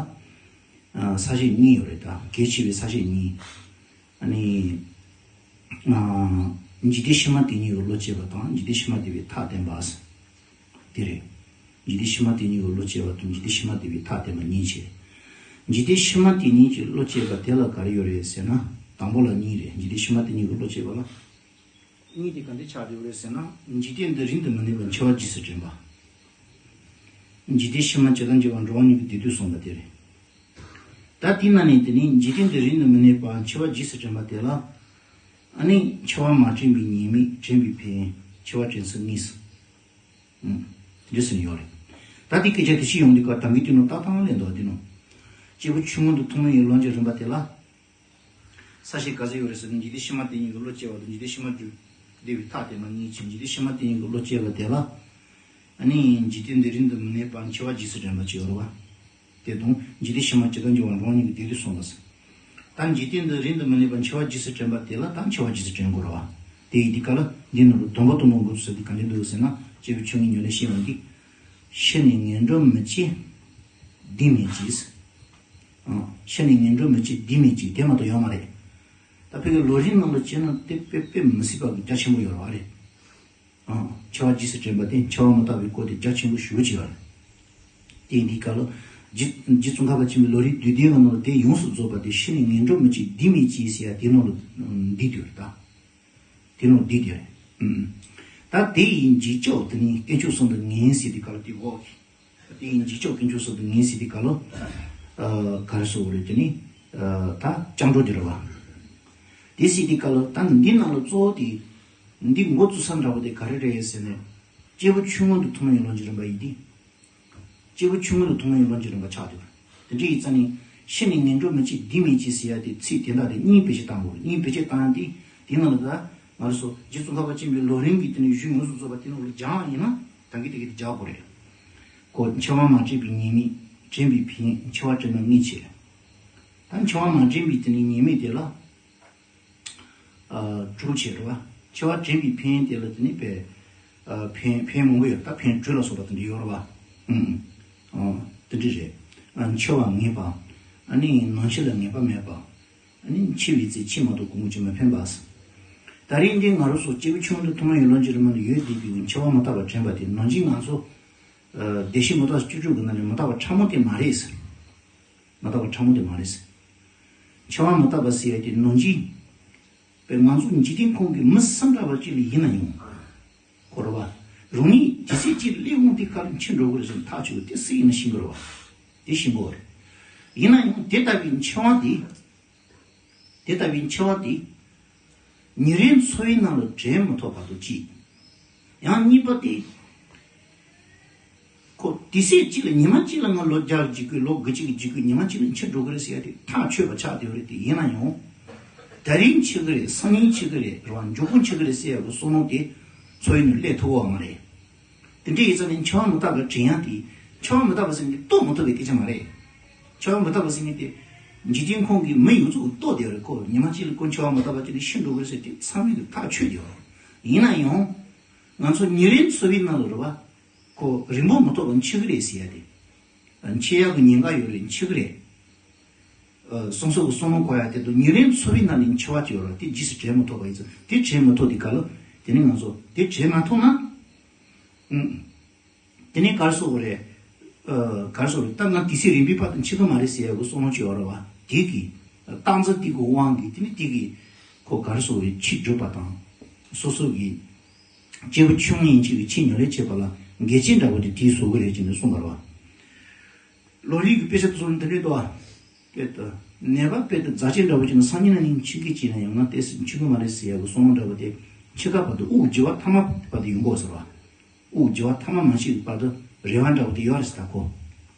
ཨ། ས་བཅད་གཉིས་ཡོད་རེད། ད་གལ་ཆེ་བའི་ས་བཅད་གཉིས། ཨ་ནི། ཨ། འཇིག་རྟེན་ཕྱི་མ་དེ་ཉིད་ཀྱི་བློ་སྐྱེས་པ་དང་འཇིག་རྟེན་ཕྱི་མ་དེ་བས་ཐ་དད་པ། དེ་རེད། འཇིག་རྟེན་ཕྱི་མ་དེ་ཉིད་ཀྱི་བློ་སྐྱེས་པ་དང་འཇིག་རྟེན་ཕྱི་མ་དེ་བས་ཐ་དད་པ་གཉིས་བྱས། འཇིག་རྟེན་ཕྱི་མ་དེ་ཉིད་ཀྱི་བློ་སྐྱེས་པ་དེ་ལ་ག་རེ་ཡོད་རེད་ཟེར་ན། དང་པོ་ལ་གཉིས་རེད། འཇིག་རྟེན་ཕྱི་མ་དེ་ཉིད་ཀྱི་བློ་སྐྱེས་པ་ལ། གཉིས་དེ་ག་འདྲ་ཆགས་ཡོད་རེད་ཟེར་ན། འཇིག་རྟེན་འདི་རིང་དུ་མི་གནས་པར་འཆི་བ་རྗེས་སུ་དྲན་པ། འཇིག་རྟེན་ཕྱི་མ་ཇི་ལྟར་འགྱུར་བ་འགྲོ་བ་མྱུར་དུ་བདེ་སྡུག་གསུངས་པ་དེ་རེད། ད་དེའི་ནང་ནས་དེ་ནི་འཇིག་རྟེན་འདི་རིང་དུ་མི་གནས་པར་འཆི་བ་རྗེས་སུ་དྲན་པ་དེ་ལ། ཨ་ནི་འཆི་བ་མ་དྲན་པའི་ཉེས་དམིགས། དྲན་པའི་ཕན་ཡོན། འཆི་བ་དྲན་ཚུལ་གཉིས། ཨུམ། འདི་ཟེར་ནས་ཡོད་རེད། ད་དེ་སྐད་ཆ་དེ་ཤི་ཡོང་དུས་སྐབས་ད་གིན་དེ་ནང་ཏག་ཏག་ལས་འདུག་དེ་ནང་། སྐྱེས་བུ་ཆུང་ངུ་དང་ཐུན་མོང་བའི་ལོ་གཉིས་རིམ་པ་དེ་ལ། ས་བཅད་ག་ཚོད་ཡོད་རེད་ཟེར་ན། འཇིག་རྟེན་ཕྱི་མ་དེ་ཉིད་ཀྱི་བློ་སྐྱེ་བ་དང་འཇིག་རྟེན་ཕྱི་མ་དུ་བདེ་བའི་ཐ་དད་པ་གཉིས་བྱས། འཇིག་རྟེན་ཕྱི་མ་དེ་ཉིད་ཀྱི་བློ་སྐྱེ་བ་དེ་ལ། ཨ་ནི་འཇིག་རྟེན་འདི་རིང་དུ་མི་གནས་པར་འཆི་བ་རྗེས་སུ་དྲན་པ་ཅིག་ཡོད་རེད་བ། དེ་དང་འཇིག་རྟེན་ཕྱི་མ་ཇི་ལྟར་འགྱུར་བ་འགྲོ་བ་མྱུར་དུ་བདེ་སྡུག་གསུངས་པ་ཟེར། ད་འཇིག་རྟེན་འདི་རིང་དུ་མི་གནས་པར་འཆི་བ་རྗེས་སུ་དྲན་པ་དེ་ལ་ད་འཆི་བ་རྗེས་སུ་དྲན་དགོས་རེད་བ། དེ་ཡིན་དུས་སྐབས་ལ་འདི་ནང་དུ་སྡོམ་པ་གཏོང་དགོས་ཚུལ་དེ་ག་འདྲ་འདུག་ཟེར་ན། སྐྱེས་བུ་ཆུང་ངུའི་ཉམས་ལེན་ཤེས་ཡོན་འདི། ཤི་ནས་ངན་འགྲོར་མི་སྐྱེ་འདི་མེད་ཅིང་། ཨང་། ཤི་ནས་ངན་འགྲོར་མི་སྐྱེ་འདི་མེད་ཅིང་། དེ་མ་གཏོགས་ཡོད་མ་རེད། ད་ཕ་གི་ལོ་རིམ་ནང་ལ་བྱས་ན་དེ་དཔེ་དཔེ་མི་སྲིད་པ་གི་རྒྱ་ཆེན་པོ་ཡོད་རེད་བ་རེད། ཨང་། འཆི་བ་རྗེས་སུ་དྲན་པ་དེ་འཆི་བ་མི་རྟག་པའི་སྐོར་དེ་རྒྱ་ཆེན་པོ་ཞེ་པོ་ཅིག་ཡོད་རེད། དེ་འདི་ག་ལ། རྗེ་རྗེ་ཙོང་ཁ་པ་ཆེན་པོའི་ལམ་རིམ་བསྡུས་དོན་གྱི་ནང་ལ་དེ་ཡོངས་སུ་རྫོགས་པ་དེ་ཤི་ནས་ངན་འགྲོར་མི་སྐྱེ་འདི་མེད་ཅིང་ཟེར་ཡ་དེ་ནང་ལ་འདི་འདུག་རེད་ད། དེ་ནང་འདི་དེ་རེད། ཨུམ། ད་དེ་ཡི་འཇིགས་སྐྱོབ་དེ་ནི་དཀོན་མཆོག་གསུམ་དུ་ངེས་ཟེར་དུས་སྐབས་ལ་དེ་འོག་གི། དེ་ཡི་འཇིགས་སྐྱོབ་དཀོན་མཆོག་གསུམ་དུ་ངེས་ཟེར་དུས་སྐབས་ལ། ཨ། ག་རེ་ཟེར་དགོས་རེད་དེ་ནི། ཨ། ད་སྐྱབས་འགྲོ་དེ་རེད་བ། དེ་ཟེར་དུས་སྐབས་ལ་ད་འདི་ནང་ལ་གཙོ་བོ་དེ། འདི་འགོ་བཙུགས་ས་འདྲ་བོ་དེ་ག་རེ་རེད་ཟེར་ནས། སྐྱེས་བུ་ཆུང་ངུ་དང་ཐུན་མོང་བའི་ལོ་གཉིས་རིམ་པ་ཡིན་ཏེ། སྐྱེས་བུ་ཆུང་ངུ་དང་ཐུན་མོང་བའི་ལོ་གཉིས་རིམ་པ་ཆགས་འདུག་དེ་འདྲ་ཡིན་ཙང་ནི། ཤི་ནས་ངན་འགྲོར་མི་སྐྱེ་འདི་མེད་ཅིང་ཟེར་ཡ་དེ་ཚིག་དེ་འདྲ་དེ་གཉིས་བེད་སྤྱོད་བཏང་དགོས། གཉིས་བེད་སྤྱོད་བཏང་ཡ་དེ། དེ་ནང་ལ་ད་ང་རང་ཚོ་རྗེ་ཙོང་ཁ་པ་ཆེན་པོའི་ལམ་རིམ་གྱི་དེ་ནས་གཞུང་ཡོངས་སུ་རྫོགས་པ་དེ་ནང་ལ་སྦྱང་བ་ཡིན་ན་ད་གིན་དེ་གིན་དེ་སྦྱང་དགོས་རེད། ཁོ་འཆི་བ་མ་དྲན་པའི་ཉེས་དམིགས། དྲན་པའི་ཕན་ཡོན། འཆི་བ་དྲན་པ་གཉིས་བྱས། ད་འཆི་བ་མ་དྲན་པའི་དེ་ནས་ཉེས་དམིགས་དེ་ལ། ཨ། དྲུག་བྱས་རེད་བ། འཆི་བ་དྲན་པའི་ཕན་ཡོན་དེ་ལ་དེ་ནི་པའི། ཨ། ཕན་ཕན་མང་པོ་ཡོད། ད་ཕན་དྲུག་ལ་སོགས་པ་དེ་འདྲ་ཡོད་རེད་བ། ཨུམ། ཨ། དེ་འདྲ་རེད། ཨ། འཆི་བ་ངེས་པ། ཨ་ནི་ནང་འཆི་ལ་ངེས་པ་མེད་པ། ཨ་ནི་འཆི་བའི་ཚེ་འཆི་མ་ཐུབ་གོང་འོག་ཅིག་མི་འཕེན་པ། ད་རིང་འདི་ང་རང་ཚོ་སྐྱེས་བུ་ཆུང་ངུ་དང་ཐུན་མོང་བའི་ལོ་གཉིས་རིམ་པ་ནི་ཡོད་བསྡད་པའི་འཆི་བ་མི་རྟག་པ་དྲན་པ་དེ་ནང་བཞིན་ང་ཚོ། ཨ། བདེ་གཤེགས་མི་རྟག་སྤྱོད་འཇུག་གི་ནང་ནས་མི་རྟག་པ་ཕྲ་མོ་དེ་མ་རེད། མི་རྟག་པ་ཕྲ་མོ་དེ་མ་རེད། འཆི་བ་མི་རྟག་པ་ཟེར་ཡ་དེ་ནང་བཞིན། པས་ང་ཚོ་འཇིག་རྟེན་ཁོངས་ཀྱི་མི་སུ་འདྲ་བ་ཅིག་ལ་ཡིན་ན་ཡང་། ཁོ་རེད་བ། རང་ཉིད་ཇི་སྲིད་ཅིག་སླེབས་འོང་དུས་སྐབས་ལ་འཆི་འགྲོ་གི་རེད་ཟེར་ནས་ཐག་ཆོད་པ་དེ་སུ་ཡིན་ན་ཤེས་ཀྱི་རེད་བ། དེ་ཤེས་དགོས་རེད། ཡིན་ན་ཡང་དེ་ལྟ་བུའི་འཆི་བ་དེ། དེ་ལྟ་བུའི་འཆི་བ་དེ། ཉིན་རེའི་འཚོ་བའི་ནང་ལ་དྲན་མི་ཐུབ་བར་དུ་གཅིག། ཡང་གཉིས་པ་དེ། ཁོ་དུས་ཚོད་གཅིག་ལ་ཉི་མ་གཅིག་ལ་ང་ལོ་བརྒྱ་འཇིག་དགོས། ལོ་དགུ་གཅིག་འཇིག་དགོས། ཉི་མ་གཅིག་ལ་འཆི་འགྲོ་གི་རེད་ཟེར་ཡ་དེ་ཐག་ཆོད་པ་ཆགས་བསྡད་ཡོད་རེད། དེ་ཡིན་ན་ཡང་། ད་རིང་འཆི་གི་རེད། སང་ཉིན་འཆི་གི་རེད། རེད་བ། མགྱོགས་པོ་འཆི་གི་རེད་ཟེར་ཡ་གི་བསམ་བློ་དེ་འཚོ་བའི་ནང་སླེབས་ཐུབ་ཡོད་མ་རེད། དེ་འདྲ་ཡིན་ཙང་ནི་འཆི་བ་མི་རྟག་པ་དྲན་ཡ་དེ། འཆི་བ་མི་རྟག་པ་ཟེར་ནི་རྟོགས་མི་ཐུབ་པའི་སྐད་ཆ་མ་རེད། འཆི་བ་མི་རྟག་པ་ཟེར་ནི་དེ། འཇིག་རྟེན་ཁོངས་ཀྱི་མི་ཡོངས་རྫོགས་རྟོགས་བསྡད་ཡོད་རེད། ཁོ་ཉི་མ་གཅིག་ལ་ཁོ་འཆི་བ་མི་རྟག་པ་ཅིག་ནི་ཤི་འགྲོ་གི་རེད་ཟེར་དེ་ཚང་མས་ཀྱི་ཐག་ཆོད་བསྡད་ཡོད་རེད། ཡིན་ན་ཡང་། ང་ཚོ་ཉིན་རེའི་འཚོ་བའི་ནང་ལ་རེད་བ། ཁོ་རིང་པོ་མི་ཐོགས་པར་འཆི་གི་རེད་ཟེར་ཡ་དེ། འཆི་ཡག་གི་ཉེན་ཁ་ཡོད་རེད། འཆི་གི་རེད། ཨ། སོ་སོ་གི་བསམ་བློ་འཁོར་ཡ་དེ་དང་ཉིན་རེའི་འཚོ་བའི་ནང་ནས་འཆི་བ་ཅིག་ཡོད་རེད། དེ་རྗེས་སུ་དྲན་མི་ཐུབ་པ་ཡིན་ཙང་། དེ་དྲན་མི་ཐུབ་དུས་སྐབས་ལ་དེ་ནི་ང་ཚོ་དེ་དྲན་མ་ཐུབ་ན། ཨང་། དེ་ནི་ག་རེ་ཟེར་དགོས་རེད། ཨ། ག་རེ་ཟེར་དགོས་རེད། ད་ང་དུས་ཚོད་རིང་པོའི་བར་དུ་འཆི་གི་མ་རེད་ཟེར་ཡ་གི་བསམ་བློ་ཅིག་ཡོད་རེད་བ། དེ་གི་རྟགས་མཚན་དེ་གི་དབང་གིས་དེ་ནི་དེ་གི་ཁོ་ག་རེ་ཟེར་དགོས་རེད། ཆེས་སྒྲུབ་པ་དང་། སོ་སོ་གི་སྐྱེས་བུ་ཆུང་ངུ་ཡིན་ཕྱིན་གྱི་ཆེས་ཉམས་ལེན་བྱེད་པ་ལ་འགལ་རྐྱེན་འདྲ་བོ་དེ་དེས་བཟོ་གི་རེད་ཅེས་ནས་གསུངས་པ་རེད་བ། ལམ་རིམ་གྱི་དཔེ་ཆ་དེ་ཚོ་ནི་འདི་འདྲས་འདུག་ཨ། དཔེ་ལྟ། ནད་པ་དཔེ་ལྟ་རྫ་ཆེན་འདྲ་བོ་ཅིག་ནི་སང་ཉིན་གནངས་ཉིན་འཆི་གི་ཅིག་ན་ཡང་ང་ཏོག་ཙམ་འཆི་གི་མ་རེད་ཟེར་ཡ་གི་བསམ་བློ་འདྲ་བོ་དེ་འཆི་ཁ་བར་དུ་དབུགས་བརྗེ་བ་ཐ་མ་བར་དུ་ཡོང་གི་ཡོད་ཟེར་བ། དབུགས་བརྗེ་བ་ཐ་མ་མ་ཤི་བར་དུ་རེ་བ་འདྲ་བོ་དེ་ཡོད་རེད་ཟེར། ད་ཁོ་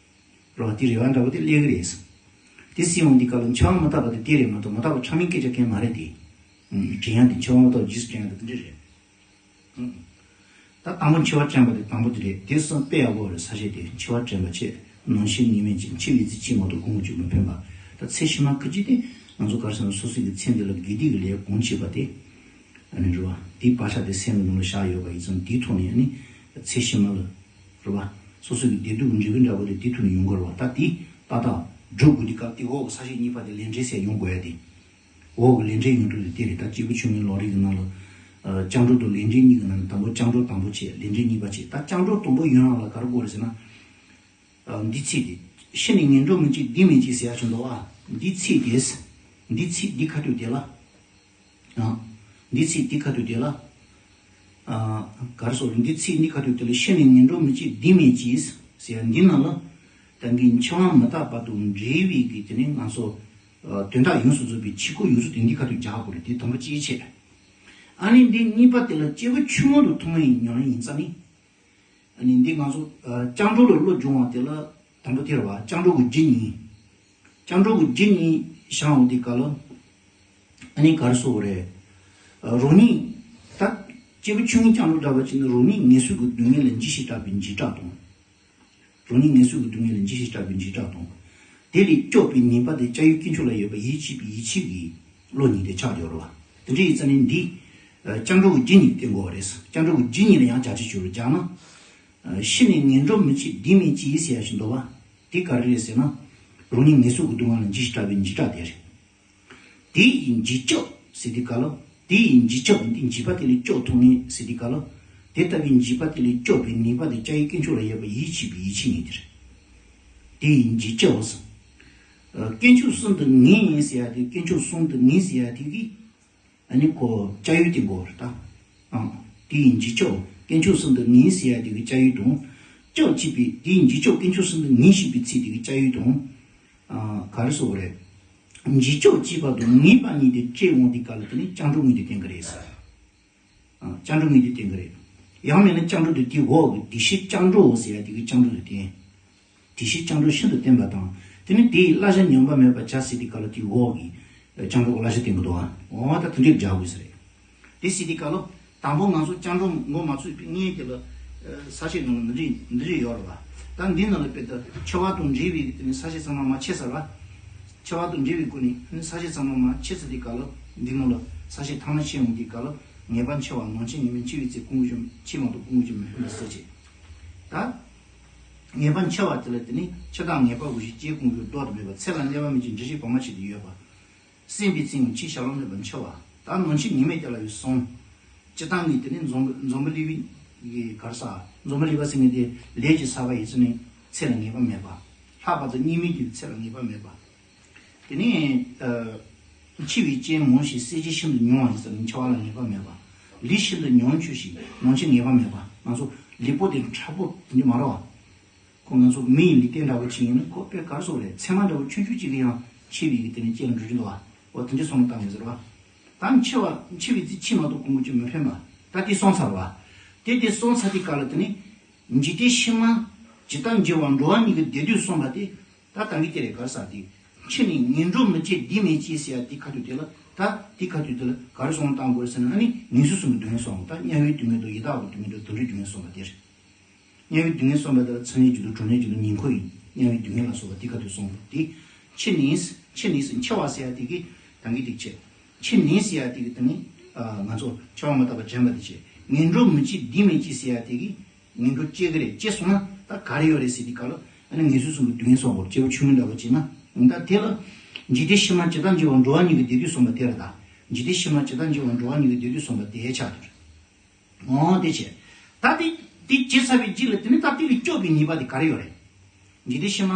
རེད་བ། དེ་རེ་བ་འདྲ་བོ་དེ་སླེབས་གི་རེད། དེ་སྲིད་ཡོང་དུས་སྐབས་ལ་འཆི་བ་མི་རྟག་པ་དེ་དེ་རེད་མ་གཏོགས་མི་རྟག་པ་ཕྲ་མོའི་སྐད་ཆ་གང་ཡང་མ་རེད་དེ། ཨུམ། དྲན་ཡག་དེ་འཆི་བ་མི་རྟག་པ་རྗེས་སུ་དྲན་ཡག་དེ་དེ་འདྲ་རེད། ཨུམ། ད་དང་པོ་འཆི་བ་དྲན་པ་དེ་དང་པོ་དེ་རེད། དེ་གསུམ་དཔེ་ཡག་པོ་རེད། ས་བཤད་དེ་འཆི་བ་དྲན་པ་བྱེད། ནམ་ཤི་ཉི་མས་བྱེད། འཆི་བའི་ཚེ་འཆི་མ་གཏོགས་སྐུ་ངོ་ཅིག་མི་ཕན་པ། ད་ཚེ་ཕྱི་མ་ཁ་ཅིག་དེ་ང་ཚོ་ག་རེ་ཟེར་ན་སོ་སོ་གི་ཚེ་འདི་ལ་དགེ་སྡིག་གི་ལས་གང་བྱས་པ་དེ། ཨ་ནི་རེད་བ། དེའི་བག་ཆགས་དེ་སེམས་ཀྱི་ནང་ལ་བཞག་ཡོད་པ་ཡིན་ཙང་དེའི་ཐོག་ནས་ཨ་ནི་ཚེ་ཕྱི་མ་ལ་རེད་བ། སོ་སོ་གི་བདེ་སྡུག་གི་འབྲས་བུ་འདྲ་པོ་དེ་དེའི་ཐོག་ནས་ཡོང་གི་རེད་བ། ད་དེ་ཏག་ཏག་སྒྲུབ་དགོས་དུས་སྐབས་དེ་འོག་གི་ས་བཤད་གཉིས་པ་དེ་ལས་འབྲས་ཟེར་ཡོང་དགོས་ཡ་དེ། འོག་གི་ལས་འབྲས་ཡོང་དུས་དེ་རེད། ད་སྐྱེས་བུ་ཆུང་ངུའི་ལམ་རིམ་གྱི་ནང་ལ། ཨ། སྐྱབས་འགྲོ་དང་ལས་འབྲས་གཉིས་ཀྱི་ནང་ནས་དང་པོ་སྐྱབས་འགྲོ་དང་པོ་བྱས། ལས་འབྲས་གཉིས་པ་བྱས། ད་སྐྱབས་འགྲོ་དང་པོ་ཡོང་ཡག་ལ་ག་རེ་དགོས་རེད་ཟེར་ན། ཨ། འདི་ཚིག་དེ། ཤི་ནས་ངན་འགྲོར་མི་སྐྱེ་སྡིག་མི་བགྱིད་ཟེར་ཡག་ཅིག་འདུག་ཨ། འདི་ཚིག་དེ། འདི་ཚིག་འདི་ཁ་ཐུག་དེ་ལ། ཨ། འདི་ཚིག་འདི་ཁ་ཐུག་དེ་ལ། ཨ། ག་རེ་ཟེར། འདི་ཚིག་འདི་ཁ་ཐུག་དེ་ལ་ཤི་ནས་ངན་འགྲོར་མི་སྐྱེ་སྡིག་མི་བགྱིད་ཟེར་ཡག་འདི་ནང་ལ། ད་གིན་འཆི་བ་མི་རྟག་པ་དང་འབྲེལ་བའི་གི་དེ་ནས་ང་ཚོ། ཨ། དོན་དག་ཡོངས་སུ་རྫོགས་པའི་ཆོས་སྐོར་ཡོངས་སུ་དེ་འདི་ཁ་ཐུག་རྒྱག་དགོས་རེད། དེ་དང་པོ་གཅིག་བྱས། ཨ་ནི་འདི་གཉིས་པ་དེ་ལ་སྐྱེས་བུ་ཆུང་ངུ་དང་ཐུན་མོང་བའི་ཉམས་ལེན་ཡིན་ཙང་ནི། ཨ་ནི་འདི་ང་ཚོ། ཨ། སྐྱབས་འགྲོ་ལ་བློ་སྦྱོང་བ་དེ་ལ་དང་པོ་དེ་རེད་བ། སྐྱབས་འགྲོ་གི་རྒྱུ་གཉིས། སྐྱབས་འགྲོ་གི་རྒྱུ་གཉིས་བཞག་འོང་དུས་སྐབས་ལ། ཨ་ནི་ག་རེ་ཟེར་དགོས་རེད། ཨ། རང་ཉིད། ད་སྐྱེས་བུ་ཆུང་ངུའི་སྐྱབས་འགྲོ་འདྲ་པོ་བྱས་ན་རང་ཉིད་ངལ་གསོའི་གི་སྡུག་བསྔལ་ལ་འཇིགས་ཤིང་སྐྲག་པའི་འཇིགས་སྐྲག་དང་། རང་ཉིད་ངལ་གསོའི་གི་སྡུག་བསྔལ་ལ་འཇིགས་ཤིང་སྐྲག་པའི་འཇིགས་སྐྲག་དང་། དེ་ལས་སྐྱོབ་པའི་ནུས་པ་དེ་སྐྱབས་ཡུལ་དཀོན་མཆོག་ལ་ཡོད་པ་ཡིད་ཆེས་པའི་ཡིད་ཆེས་ཀྱི་བློ་གཉིས་དེ་ཆགས་ཡོད་རེད་བ། དེ་འདྲ་ཡིན་ཙང་ནི་འདི། ཨ། སྐྱབས་འགྲོ་གི་རྒྱུ་གཉིས་བསྟེན་དགོས་པ་རེད། སྐྱབས་འགྲོ་གི་རྒྱུ་གཉིས་ལ་ཡང་བྱ་བྱེད་སྦྱོར་རྒྱག་ན། ཨ། ཤི་ནས་ངན་འགྲོར་མི་སྐྱེ་སྡིག་མི་བགྱིད་ཟེར་ཡག་ཅིག་འདུག་བ། དེ་ག་རེ་རེད་ཟེར་ན། རང་ཉིད་ངལ་གསོའི་གི་སྡུག་བསྔལ་ལ་འཇིགས་ཤིང་སྐྲག་པའི་འཇིགས་སྐྲག་དེ་རེད། དེ་ཡི་འཇིགས་སྐྱོབ་ཟེར་དུས་སྐབས་ལ། དེ་ཡི་འཇིགས་སྐྱོབ། འདི་འཇིགས་པ་དེ་ལས་སྐྱོབ་ཐུབ་ངེས་ཟེར་དུས་སྐབས་ལ། དེ་ལྟ་བུའི་འཇིགས་པ་དེ་ལས་སྐྱོབ་པའི་ནུས་པ་དེ་སྐྱབས་ཡུལ་དཀོན་མཆོག་ལ་ཡོད་པ་ཡིད་ཆེས་པའི་ཡིད་ཆེས་གཉིས་དེ་རེད། དེ་ཡི་འཇིགས་སྐྱོབ་ཟེར། ཨ། དཀོན་མཆོག་གསུམ་དུ་ངེས་ཟེར་ཡག་དེ། དཀོན་མཆོག་གསུམ་དུ་ངེས་ཟེར་ཡག་དེ་གིས། ཨ་ནི་ཁོ་སྐྱབས་ཡུལ་དེ་དགོས་རེད་ད། ཨང་། དེ་ཡི་འཇིགས་སྐྱོབ། དཀོན་མཆོག་གསུམ་དུ་ངེས་ཟེར་ཡག་དེ་གི་སྐྱབས་ཡུལ་དང་། སྐྱོབ་བྱེད་པའི། དེ་ཡི་འཇིགས་སྐྱོབ། དཀོན་མཆོག་གསུམ་དུ་ངེས་ཤེས་པའི་ཚེ་དེ་གི་སྐྱབས་ཡུལ་དང་། ཨ། ག་རེ་ཟེར་དགོས་རེད། འཇིགས་སྐྱོབ་བྱེད་པ་དང་ངེས་པ་གཉིས་དེ་བཅས་འོང་དུས་སྐབས་ལ་དེ་ནི་སྐྱབས་འགྲོ་གཉིས་དེ་བསྟེན་གི་རེད་ཟེར། ཨ། སྐྱབས་འགྲོ་གཉིས་དེ་བསྟེན་གི་རེད། ཡང་མིན་ན་སྐྱབས་འགྲོ་དེ་དེའི་འོག་གི་བདེ་གཤེགས་སྐྱབས་འགྲོ་ཟེར་ཡག་དེ་གི་སྐྱབས་འགྲོ་དེ་བསྟེན། བདེ་གཤེགས་སྐྱབས་འགྲོ་ཤིན་ཏུ་བརྟན་པ་དང་། དེ་ནི་དེའི་བསླབ་བྱ་ཉམས་པ་མེད་པར་བྱ་ཟེར་དུས་སྐབས་ལ་དེའི་འོག་གི་སྐྱབས་འགྲོ་གི་བསླབ་བྱ་བསྟན་གི་འདུག་ཨ། འོ་ད་དེ་འདྲའི་སྦྱར་དགོས་ས་རེད། དེ་ཟེར་དུས་སྐབས་ལ་དང་པོ་ང་ཚོ་སྐྱབས་འགྲོ་འགོ་མ་ཚུགས་པའི་སྔོན་དེ་ལ། ཨ། ས་བཤད་ནང་ལ་འདི་འདྲ་འདི་འདྲ་ཡོད་རེད་བ། ད་འདི་ནང་ལ་དཔེ་ད་འཆི་བ་དང་འབྲེལ་བའི་དེ་ནི་ས་བཤད་ཚང་མ་མར་ཕྱེ་ཚར་བ། འཆི་བ་དང་འབྲེལ་བའི་སྒོ་ནས་ནི་ས་བཤད་ཚང་མ་མར་ཕྱེ་ཚར་དུས་སྐབས་ལ་འདི་ནང་ལ་ས་བཤད་ཐ་མ་ཕྱེ་འོང་དུས་སྐབས་ལ། ངེས་པར་འཆི་བ་ནམ་འཆི་ཉི་མས། འཆི་བའི་ཚེ་སྐུ་ངོ་ཅིག་འཆི་མ་གཏོགས་སྐུ་ངོ་ཅིག་མི་ཕན་པ་ཟེར་བྱས། ད། ངེས་པར་འཆི་བ་དེ་ལ་དེ་ནི་འཆི་བདག་ངེས་པར་དགོས་ཤེས། སྐྱེ་ཀུན་འགྱུར་ལྡོག་ཏུ་མེད་པ། ཚེ་ལ་གནས་པ་མེད་ཅིང་འབྲི་ཤེས་བར་མ་ཆད་དུ་ཡོད་པ། སྲིད་པའི་ཚེ་ཡང་འཆི་བྱ་ལམ་མེད་པར་འཆི་བ། ད་ནམ་འཆི་ཉི་མས་དེ་ལ་ཡང་གསུངས། སྤྱིར་བཏང་གི་དེ་ནི་འཛམ་བུ་འཛམ་བུ་གླིང་པའི་གི་ག་རེ་ཟེར། འཛམ་བུ་གླིང་པ་ཟེར་མཁན་དེ་ལས་ཀྱི་ས་པ་ཡིན་ཙང་ནི་ཚེ་ལ་ངེས་པ་མེད་པ། ལྷག་པར་དུ་གཉིས་མེད་ཀྱི་ཚེ་ལ་ངེས་པ་མེད་པ། དེ་ནས། ཨ། འཆི་བའི་རྐྱེན་མང་ཞིང་བསད་བྱེད་ཤིན་ཏུ་ཉུང་བ་ཡིན་ཙང་ནི་འཆི་བ་ལ་ངེས་པ་མེད་པ། ལུས་ཤིན་ཏུ་ཉུང་ཆུང་ཞིང་ནམ་འཆི་ངེས་པ་མེད་པ། ང་ཚོ་ལུས་པོ་དེ་ཕྲ་པོ་དེ་འདྲ་མ་རེད་བ། ཁོ་ང་ཚོ་མི་ཡི་ལུས་རྟེན་འདྲ་པོ་ཅིག་ཡིན་ན་ཁོ་དཔེ་ག་རེ་ཟེར་དགོས་རེད། ཚེར་མ་འདྲ་པོ་ཆུང་ཆུང་ཅིག་གིས་ཡང་འཆི་བའི་གི་དེ་ནི་རྐྱེན་ལ་འགྲོ་གི་འདུག་བ། འོ་དེ་འདྲའི་བསམ་བློ་བཏང་ཡོད་ཟེར་བ། ད་འཆི་བ་འཆི་བའི་ཚེ་འཆི་མ་གཏོགས་སྐུ་ངོ་ཅིག་མི་ཕན་པ། ད་དེ་སོང་ཚར་བ། དེ་དེ་སོང་ཚར་དུས་སྐབས་ལ་དེ་ནི། འཇིག་རྟེན་ཕྱི་མ་ཇི་ལྟར་འགྱུར་བ་འགྲོ་བ་ཉིད་ཀྱི་བདེ་སྡུག་གསུངས་པ་དེ། ད་ད་གིན་དེ་རེད་ག་རེ་ཟེར་དེ། འཆི་ནས་ངན་འགྲོར་མི་སྐྱེ་སྡིག་མི་བགྱིད་ཟེར་ཡག་དེ་ཁ་ཐུག་དེ་ལ། ད་དེ་ཁ་ཐུག་དེ་ལ་ག་རེ་བསམ་བློ་བཏང་དགོས་རེད་ཟེར་ན། ཨ་ནི་ངན་སོང་གསུམ་གྱི་སྡུག་བསྔལ་གསུངས། ད་དམྱལ་བའི་སྡུག་བསྔལ་དང་ཡི་དྭགས་ཀྱི་སྡུག་བསྔལ་དང་དུད་འགྲོའི་སྡུག་བསྔལ་གསུངས་པ་དེ་རེད། དམྱལ་བའི་སྡུག་བསྔལ་གསུངས་པ་དེ་ལ་ཚ་ནད་སྦྱིན་དང་གྲང་ནད་སྦྱིན་དང་ཉེ་འཁོར་གྱི་དམྱལ་བའི་སྡུག་བསྔལ་ལ་སོགས་པ་དེ་ཁ་ཐུག་གསུངས་པ་དེ། འཆི་ནས་འཆི་ནས་འཆི་བ་ཟེར་ཡག་དེ་གིས་ད་གིན་དེ་བྱས། འཆི་ནས་ཟེར་ཡག་དེ་གིས་དེ་ནི། ཨ། ང་ཚོ་འཆི་བ་མི་རྟག་པ་དྲན་པ་དེ་བྱས། ངན་འགྲོར་མི་སྐྱེ་སྡིག་མི་བགྱིད་ཟེར་ཡག་དེ་གིས་ངན་འགྲོར་སྐྱེ་གི་རེད། སྐྱེ་སོང་ན་ད་ག་རེ་ཡོད་རེད་ཟེར་དུས་སྐབས་ལ། ཨ་ནི་ངན་སོང་གསུམ་གྱི་སྡུག་བསྔལ་གསུངས་པ། སྐྱེ་བོ་ཆུང་ངུ་འདྲ་པོ་བྱས་ན། ད་དེ་ལ་འཇིག་རྟེན་ཕྱི་མ་ཇི་ལྟར་འགྱུར་བ་འགྲོ་བ་ཉིད་ཀྱི་བདེ་སྡུག་གསུངས་པ་དེ་རེད་ད། འཇིག་རྟེན་ཕྱི་མ་ཇི་ལྟར་འགྱུར་བ་འགྲོ་བ་ཉིད་ཀྱི་བདེ་སྡུག་གསུངས་པ་དེ་ཆགས་ཀྱི་རེད། འོ་དེ་བྱས། ད་དེ་དེ་བྱས་ཚར་བའི་རྗེས་ལ་དེ་ནི་ད་དེ་ལས་སྐྱོབ་པའི་ནུས་པ་དེ་ག་རེ་ཡོད་རེད། འཇིག་རྟེན་ཕྱི་མ།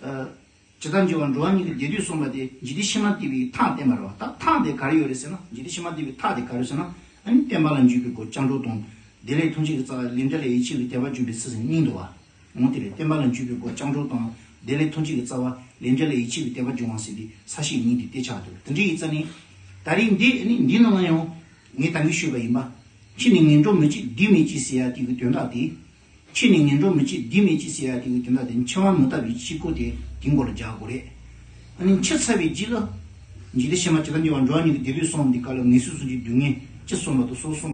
ཨ། ཇི་ལྟར་འགྱུར་བ་འགྲོ་བ་ཉིད་ཀྱི་བདེ་སྡུག་གསུངས་པ་དེ་འཇིག་རྟེན་ཕྱི་མ་བལྟས་པའི་ཐག་བསྟན་པ་རེད་བ། ད་ཐག་དེ་ག་རེ་ཡོད་རེད་ཟེར་ན། འཇིག་རྟེན་ཕྱི་མ་བལྟས་པའི་ཐག་དེ་ག་རེ་ཟེར་ན། ཨ་ནི་བསྟན་པ་ལ་འཇུག་པའི་སྒོ་སྐྱབས་འགྲོ་དང་། བདེ་ལེགས་ཐམས་ཅད་ཀྱི་རྩ་བ་ལས་འབྲས་ལ་ཡིད་ཆེས་པའི་དད་པ་འཇུག་པའི་ཚུལ་ཟེར་གཉིས་འདུག་བ། འོ་དེ་རེད། བསྟན་པ་ལ་འཇུག་པའི་སྒོ་སྐྱབས་འགྲོ་དང་། བདེ་ལེགས་ཐམས་ཅད་ཀྱི་རྩ་བ་ལས་འབྲས་ལ་ཡིད་ཆེས་པའི་དད་པ་འཇུག་པ་ཟེར་དེ་ས་བཤད་གཉིས་དེ་དེ་ཆགས་འདུག་དེ་འདྲ་ཡིན་ཙང་ནི། ད་རིང་འདི་ནི་འདི་ནང་ལ་ཡང་ངས་ད་གིན་ཞུས་པ་ཡིན་པ། འཆི་ནས་ངན་འགྲོར་མི་སྐྱེ་སྡིག་མི་བགྱིད་ཟེར་ཡག་དེ་གི་དོན་དག་དེ། འཆི་ནས་ངན་འགྲོར་མི་སྐྱེ་སྡིག་མི་བགྱིད་ཟེར་ཡག་དེ་གི་དོན་དག་དེ་འཆི་བ་མི་རྟག་པའི་ཆོས་སྐོར་དེ་དེའི་མགོ་ལ་རྒྱག་དགོས་རེད། ཨ་ནི་འཆི་ཚར་བའི་རྗེས་ལ། འཇིག་རྟེན་ཕྱི་མ་ཇི་ལྟར་འགྱུར་བ་འགྲོ་བ་མྱུར་དུ་བདེ་ལེགས་སོགས་འདི་སྐབས་ལ་ངེས་སོ་སོ་ཀྱི་སྡུག་བསྔལ་ཅི་གསུངས་པ་དང་སོགས་གསུངས།